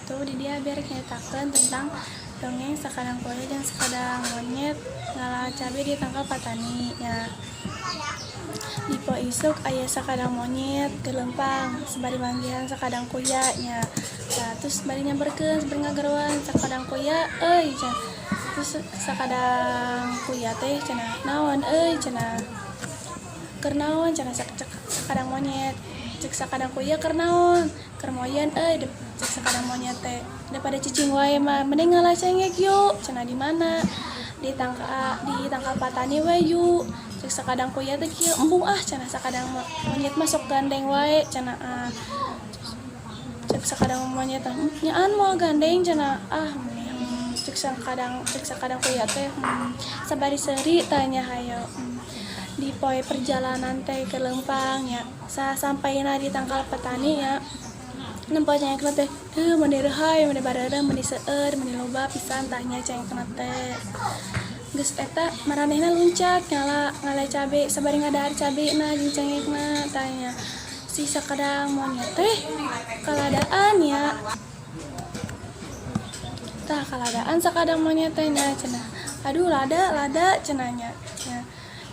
Wabarakatuh. Di dieu abi rek nyaritakeun tentang dongeng Sakadang Kuya jeung Sakadang Monyet ngala cabe di tangkal patani nya. Di poe isuk aya sakadang monyet keur leumpang sabari manggihan sakadang kuya nya. Tah, terus bari nyamperkeun, bari ngageroan "Sakadang kuya euy," cenah. Terus sakadang kuya teh cenah, "Naon euy?" cenah. "Keur naon?" cenah cek sakadang monyet. Cek sakadang kuya, "Keur naon?" "Keur moyan euy," cek sakadang monyet teh. "Daripada cicing wae mah mending ngala cengek yuk," cenah. "Di mana?" Di tangkal patani we yuk," cek sakadang kuya teh kieu. "Embung ah," cenah sakadang monyet mah, "sok gandeng wae," cenah. Ah, cek sakadang monyet teh, "Nyaan moal gandeng," cenah. "Ah," cek sakadang kuya teh. Sabari seuri tanya hayo di poe perjalanan teh ke leumpang nya. Sasampaina di tangkal petani nya, nempo cengekna teh meni reuhay, meni bareureum, meni seueur, meni loba pisan tah nya cengekna teh. Geus eta maranehna luncat ngala ngala cabe, sabari ngadahar cabena jeung cengekna tah nya. Si sakadang monyet teh kaladaan nya tah, kaladaan sakadang monyet teh nya. Cenah, "Aduh, lada, lada," cenah nya nya.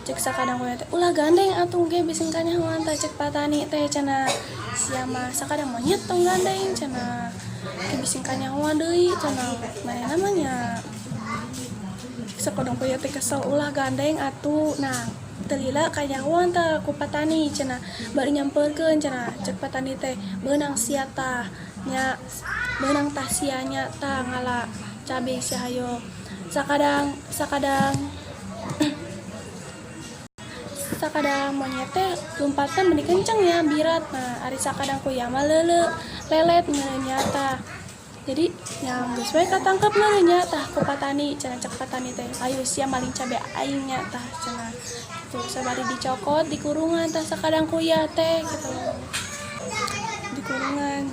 Cek sakadang kuya teh, "Ulah gandeng atuh, ge bisi kanyahoan." Tah, cek patani teh cenah, "Sia mah sakadang monyet, tong gandeng," cenah, "ge bisi kanyahoan deui," cenah, manehna mah nya. Cek sakadang kuya teh kesel, "Ulah gandeng atuh." Nah, teu lila kanyahoan tah ku patani cenah, bari nyamperkeun cenah. Cek patani teh, "Beunang sia tah nya, beunang tah sia nya tah, ngala cabe sia hayo." Sakadang sakadang monyet teh lompatna meni kenceng ya, birat. Nah, ari sakadang kuya mah leuleu, lelet meureun nya tah. Jadi nya geus we katangkep meureun nya tah ku patani cenah. Cek patani teh, "Ayo sia maling cabe aing nya tah," cenah kitu. Sabari dicokot, dikurungan tah sakadang kuya teh kitu, dikurungan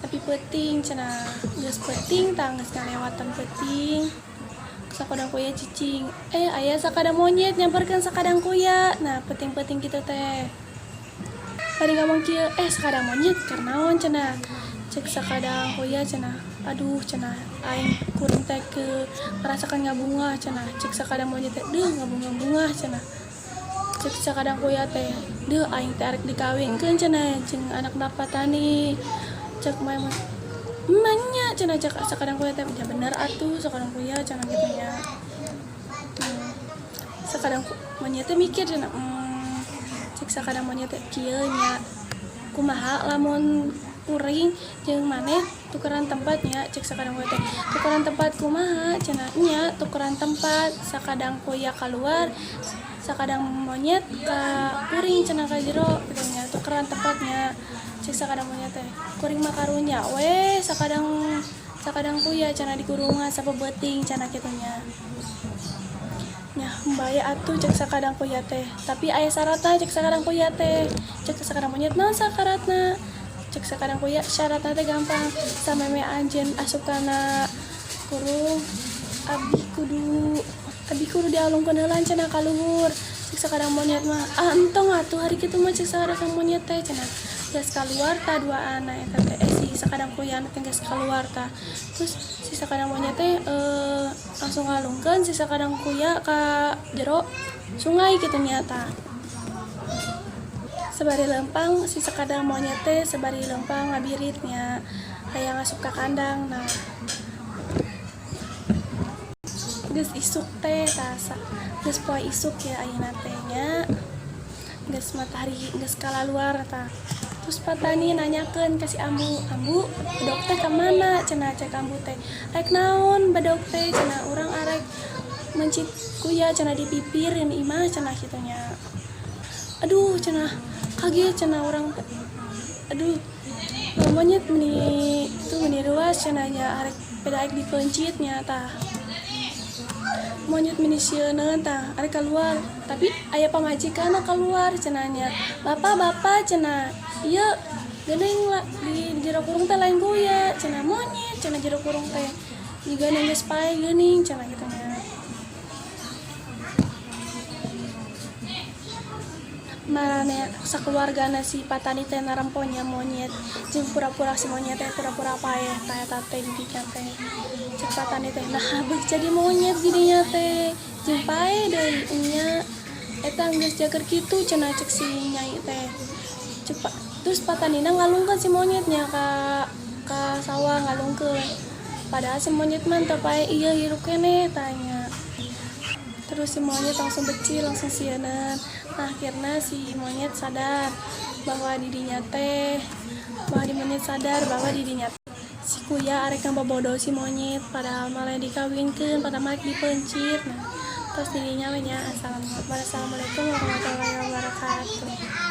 tapi peuting cenah. Geus peuting tah, geus ngalewatan peuting, sakadang kuya cicing, aya sakadang monyet nyamperkeun sakadang kuya. Nah, peuting-peuting kitu teh bari ngomong kieu, "Eh, sakadang monyet, keur naon?" cenah. Cek sakadang kuya cenah, "Aduh," cenah, "aing kuring teh ke ngarasakeun ngabungah," cenah. Cek sakadang monyet teh, "Deuh, ngabungah-bungah," cenah. Cek sakadang kuya teh, "Deuh, aing teh arek dikawinkeun," cenah, "jeung anakna patani." Cek monyet, "Manya?" cenah. Cek sakadang kuya teh, "Ya bener atuh," sakadang kuya cenah kitu nya. Sakadang monyet teh mikir cenah, cek sakadang monyet teh kieu nya, "Kumaha lamun kuring jeung maneh tukeran tempat nya?" Cek sakadang kuya teh, "Tukeran tempat kumaha?" cenah. "Nya tukeran tempat, sakadang kuya kaluar, sakadang monyet ka kuring," cenah, "ka jero kitu nya, tukeran tempatnya." Cek sakadang monyet teh, "Kuring mah karunya we sakadang sakadang kuya," cenah, "dikurungan sapeuting," cenah kitu nya. "Nya bae atuh," cek sakadang kuya teh, "tapi aya syaratna," cek sakadang kuya teh. Cek sakadang monyet, "Naon syaratna?" Cek sakadang kuya, "Syaratna teh gampang, sameme anjeun asup kana kurung, abi kudu dialungkeun heula," cenah, "ka luhur." Cek sakadang monyet mah, "Ah, entong atuh ari kitu mah," cek sakadang monyet teh cenah. Geus kaluar tah duaana eta teh, si sakadang kuya teh geus kaluar tah. Terus si sakadang monyet teh langsung ngalungkeun si sakadang kuya ka jero sungai kitu nya tah. Sabari leumpang si sakadang monyet teh, sabari leumpang ngabirit nya, hayang asup ka kandang. Nah, geus isuk teh tah, geus poe isuk ya ayeuna teh nya, geus matahari geus kalaluar tah. Terus patani nanyakeun ka si ambu, "Ambu, bedog teh ka mana?" cenah. Cek ambu teh, "Rek naon bedog teh?" cenah. "Urang arek mencit kuya," cenah, "di pipir ini imah," cenah kitu nya. "Aduh," cenah, "kaget," cenah, "urang teh, aduh, monyet meni itu meni ruas," cenah nya, "arek peda arek dipeuncit nya tah. Monyet meni sieuneun tah, arek keluar tapi aya pamajikanna keluar," cenah nya. "Bapak, bapak," cenah, "ieu geuning lah di jero kurung teh lain kuya," cenah, "monyet," cenah, "jero kurung teh jiga geus pae geuning," cenah kitu nya. Marane sakeluargana si patani teh narempo nya monyet jeung pura-pura si monyet teh pura-pura paeh tah eta teh didinya teh. Cek patani teh, "Nah, beuk jadi monyet didinya teh jeung paeh deui nya eta geus jager kitu," cenah cek si nyai teh. Cek terus patanina ngalungkeun si monyetnya ka sawah, ngalungkeun, padahal si monyet mah teu paeh ieu, hirup keneh tanya. Terus si monyet langsung becil, langsung sieuneun. Nah, akhirnya si monyet sadar bahwa didinya teh, bahwa di monyet sadar bahwa didinya si kuya arek ngabobodo si monyet, padahal malah dikawinkeun, padahal mah dipeuncit. Nah, terus didinya we nya. Assalamualaikum warahmatullahi wabarakatuh.